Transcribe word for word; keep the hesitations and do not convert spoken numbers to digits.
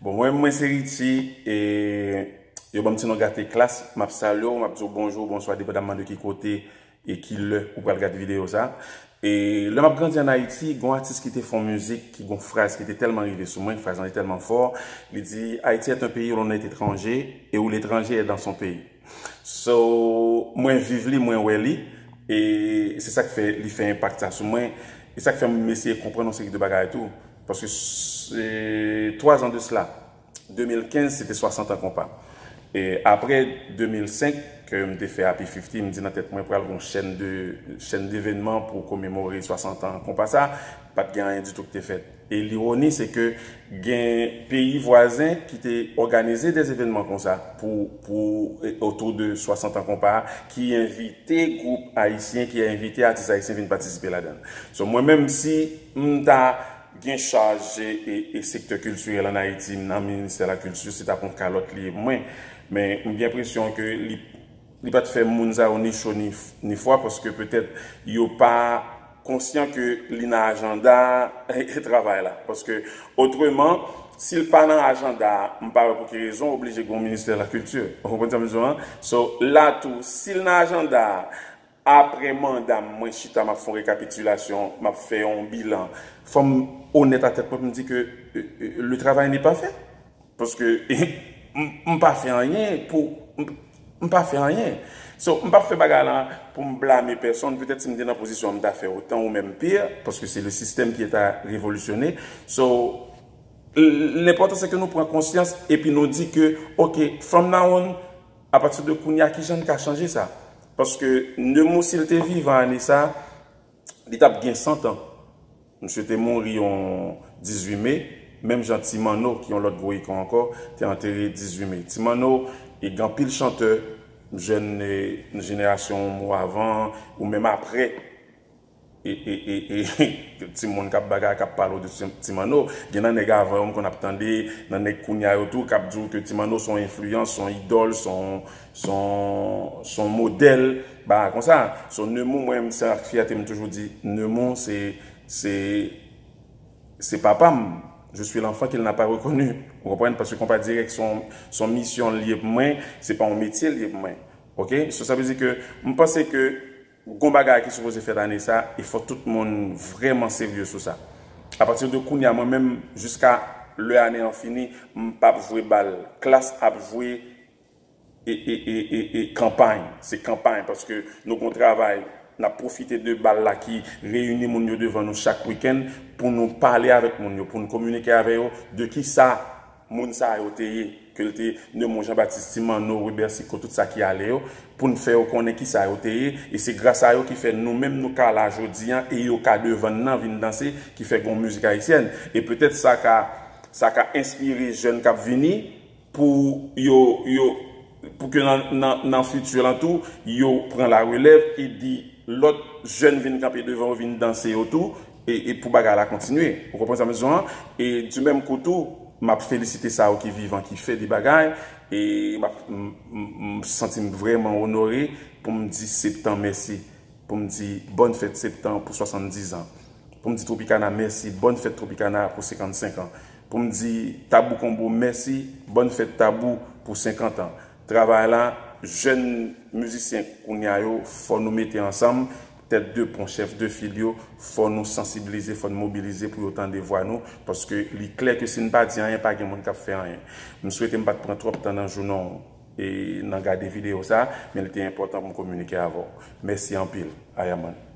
Bon, mwen, mwen se Richie, e yo ban m ti non Gate Klass, m ap salye w, m ap di w bonjou, bonswa, depandamman de ki kote e ki lè ou pral gade videyo sa. E lè m ap grandi ann Ayiti, gon atis ki te fè yon mizik, ki gon fraz ki te tèlman rive sou mwen, fraz lan te tèlman fò, li di, Haïti est un pays où l'on est étranger et où l'étranger est dans son pays. So, mwen viv li, mwen wè li, e se sa k fè li fè enpak sa sou mwen, e sa k fè m eseye konprann yon seri de bagay tou. Paske se twa zan de sila, de mil kenz, se te swasant an konpa. E apre de mil senk, ke m te fè Happy fifty, m di nan tèt mwen pral gon chèn de, chèn devenman pou komemore swasant an konpa sa, pa t gen anyen ditou ki te fèt. E lironi, se ke gen peyi vwazen ki te òganize de evenman konsa pou, pou, e, otou de swasant an konpa, ki envite gwoup ayisyen, ki envite atis ayisyen vin patisipe ladan l. So, mwen menm, si m ta gen chaj e, e, e sektè kiltirèl ann Ayiti, nan ministè la kilti, se t ap yon kalòt li ye pou mwen. Men, m gen enpresyon ke li, li pa t fè moun sa yo ni cho ni, ni fwa, paske petèt yo pa konsyan ke li nan ajanda travay la. Paske, otreman, si l pa nan ajanda, m pa wè pou ki rezon oblije gen yon ministè la kilti. Ou konprann sa m di w an? So, la tou, si l nan ajanda, apre manda m, mwen chita, m ap fè yon rekapitilasyon, m ap fè yon bilan. Fò m onèt a tèt mwen pou m di ke, e, e, le travail n'est pas fait. Paske m, m pa fè anyen pou, m, m pa fè anyen. So, m p ap fè bagay la pou m blame pèsonn. Petèt si m te nan pozisyon an, m ta fè otan ou menm pi, paske se le système qui est à révolutionner. So, l-, lenpòtan se ke nou pran konsyans epi nou di ke, ok, from now on, apati de kounye a, kijan n ka chanje sa? Paske Nemours, si l te vivan ane sa, li t ap gen san tan. Misye te mouri yon dizuit me, menm jan Ti Manno, ki yon lòt gwo ikon ankò, te antere dizuit me. Ti Manno, e gen anpil chantè, jèn, e, jenerasyon m ou avan, ou menm apre, e, e, e, e, timoun k ap bagay, k ap pale w de Ti, Ti Manno. Gen nan nèg avan yo, m konn ap tande, nan nèg kounye a yo tou, k ap di w ke Ti Manno se yon enfliyans, se yon idòl, se yon, se yon, se yon modèl, bagay konsa. So, Nemours, mwen, se ak fyète m toujou di, Nemours, se, se, se papa m. Je suis l'enfant qu'il n'a pas reconnu. Ou konprann? Paske konpa dirèk se yon, se yon misyon l ye pou mwen, se pa yon metye l ye pou mwen. Ok? So, sa vle di ke m panse ke gon bagay ki sipoze fèt ane sa, e fò tout moun vrèman serye sou sa. Apati de kounye a, mwen menm, jiska lè ane an fini, m p ap jwe bal. Klass ap jwe e, e, e, e, e kanpay. Se kanpay, paske nou gon travay, n ap pwofite de bal la ki reyini moun yo devan nou chak wikenn pou nou pale avèk moun yo, pou nou kominike avè yo de kisa moun sa yo te ye, ke l te Nemours Jean Baptiste, Ti Manno, Webè Siko, tout sa ki ale yo, pou n fè yo konnen kisa yo te ye, e se gras a yo ki fè nou menm nou ka la jodi an, e yo ka devan n nan vin danse, ki fè gon mizik ayisyèn. E petèt sa ka, sa ka enspire jèn k ap vini, pou yo, yo, pou ke nan, nan, nan fiti lan tou, yo pran la relèv e di lòt jèn vin kanpe devan yo, vin danse yo tou, e, e pou bagay la kontinye. Ou konprann sa m di w an? E du menm kou tou, m ap felisite sa yo ki vivan, ki fè de bagay, e m ap, m, m, m santi m vrèman onore pou m di Septan mèsi, pou m di bòn fèt Septan pou swasanndiz an, pou m di Tropicana mèsi, bòn fèt Tropicana pou senkannsenk an, pou m di Tabou Combo mèsi, bòn fèt Tabou pou senkant an. Travay la, jèn mizisyen kounye a yo, fò nou mete ansanm, tèt de pon, chèf de fil yo, fò nou sansibilize, fò n mobilize pou yo tande vwa nou, paske li klè ke si n pa di anyen, pa gen moun k ap fè anyen. M swete m pa t pran twòp tan nan jounen w e nan gade videyo sa, men li te enpòtan pou m kominike avè w. Mèsi anpil, Ayaman.